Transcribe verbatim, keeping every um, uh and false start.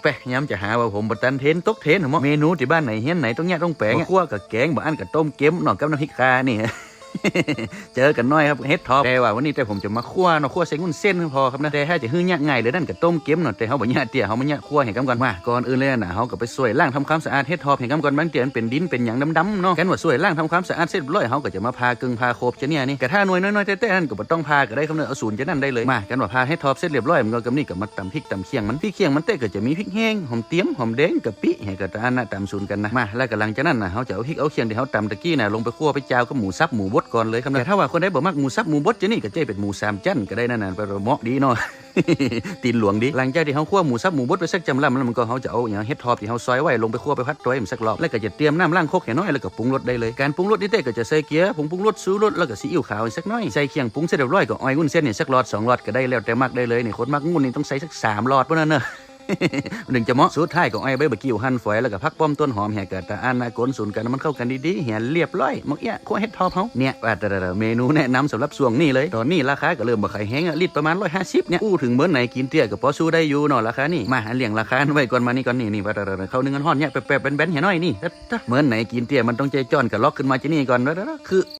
แปะ ย้ำจะหาว่าผมบ่ตันเทรนด์ ตกเทรนด์เหรอเมาะ เมนูตี้บ้านไหนเฮียนไหนต้องเยียะต้องแป๋งอะ บ่คั่วก็แก๋ง บ่อั้นก็ต้มเก็มเนาะ กับน้ำพริกข่านี่ เจอกั๋นหน้อยครับ เห็ดถอบ แต่ว่าวันนี้แต่ผมจะมาคั่วเนาะ คั่วใส่วุ้นเส้นก็พอครับนะ แต่ถ้าจะหื้อเยียะง่ายเหลือนั้นก็ต้มเก็มเนาะ แต่เฮาบ่เยียะเตี้ย เฮามาเยียะคั่วหื้อก้ำก่อน มา ก่อนอื่นเลยนะ เฮาก็ไปซ่วยล้างทำความสะอาดเห็ดถอบหื้อก้ำก่อน บางเตื้อมันเป๋นดินเป๋นหยังดำๆเนาะ กั๋นว่าซ่วยล้างทำความสะอาดเสร็จเรียบร้อย เฮาก็จะมาผ่าเกิ่งผ่าโขบจะเนี่ยนี่ กะถ้าหน่วยน้อยๆแต๊ๆ นั้นก็บ่ต้องผ่าก็ได้ครับเนาะ เอาสูนจะนั่นได้เลย มา กั๋นว่าผ่าเห็ดถอบเสร็จเรียบร้อย มันก็กำนี้ก็มาต๋ำพริกต๋ำเขียงมัน พริกเขียงมันเต๊ะก็จะมีพริกแห้ง หอมเตียม หอมแดง กะปิ หื้อก้ำตะอั้นนะ ต๋ำสูนกั๋นนะ มา แล้วก็หลังจากนั้นนะ เฮาจะเอาพริกเอาเขียงตี้เฮาต๋ำตะกี้นะ ลงไปคั่วไปจาวกับหมูสับหมูบดก่อนเลยครับนะ แต่ถ้าว่าคนใดบ่มักหมูสับหมูบดจะนี่ก็ใจ๊เป๋นหมูสามจั๊นก็ได้นั่นน่ะ เป๋นเมาะดีเนาะ ตี๋นหลวงดี หลังจากตี้เฮาคั่วหมูสับหมูบดไปสักจำลำแล้ว มันก็เฮาจะเอาหยัง เห็ดถอบตี้เฮาซอยไว้ลงไปคั่วไปผัดตวยมันสักรอบ แล้วก็จะเตรียมน้ำล้างครกหื้อหน้อย แล้วก็ปรุงรสได้เลย ก๋านปรุงรสนี่เต๊ะก็จะใส่เกลือ ผงปรุงรส ชูรส แล้วก็ซีอิ๊วขาวสักหน้อย ใส่เคียงปรุงเสร็จเรียบร้อยก็อ้อยวุ้นเส้นนี่สักหลอดสองหลอดก็ได้ แล้วแต่มักได้เลยนี่ คนมักงุ่นนี่ต้องใส่สักสามหลอดปู้นน่ะเนาะ นึ่งจะเมาะ สุดท้ายก็อ้อยใบบ่ากิ้วหั่นฝอย แล้วก็ผักป้อมต้นหอมหื้อก้ำตะอั้นนะ ก๋นสูนกั๋นหื้อมันเข้ากั๋นดีๆ หื้อเรียบร้อย เมาะเยียะ คั่วเห็ดถอบเฮาเนี่ย ว่าแต่ละเมนูแนะนำสำหรับช่วงนี้เลย ต๋อนนี้ราคาก็เริ่มบ่ใค่แฮงอะ ลิตรประมาณร้อยห้าสิบเนี่ย อู้เถิงเมินไหนกิ๋นเตี้ยก็ปอสู้ได้อยู่เนาะ ราคานี่ มา อันเลี้ยงราคาไว้ก่อน มานี่ก่อน นี่ๆ ว่าแต่ละ ข้าวนึ่งฮ้อนๆ เนี่ย แป๊บๆ แบนๆหื้อหน้อยนี่ เต๊ะ เมินไหนกิ๋นเตี้ยมันต้องใจ๊จ้อนกะล็อกขึ้นมาจะนี่ก่อน ว่าแต่ละ คือ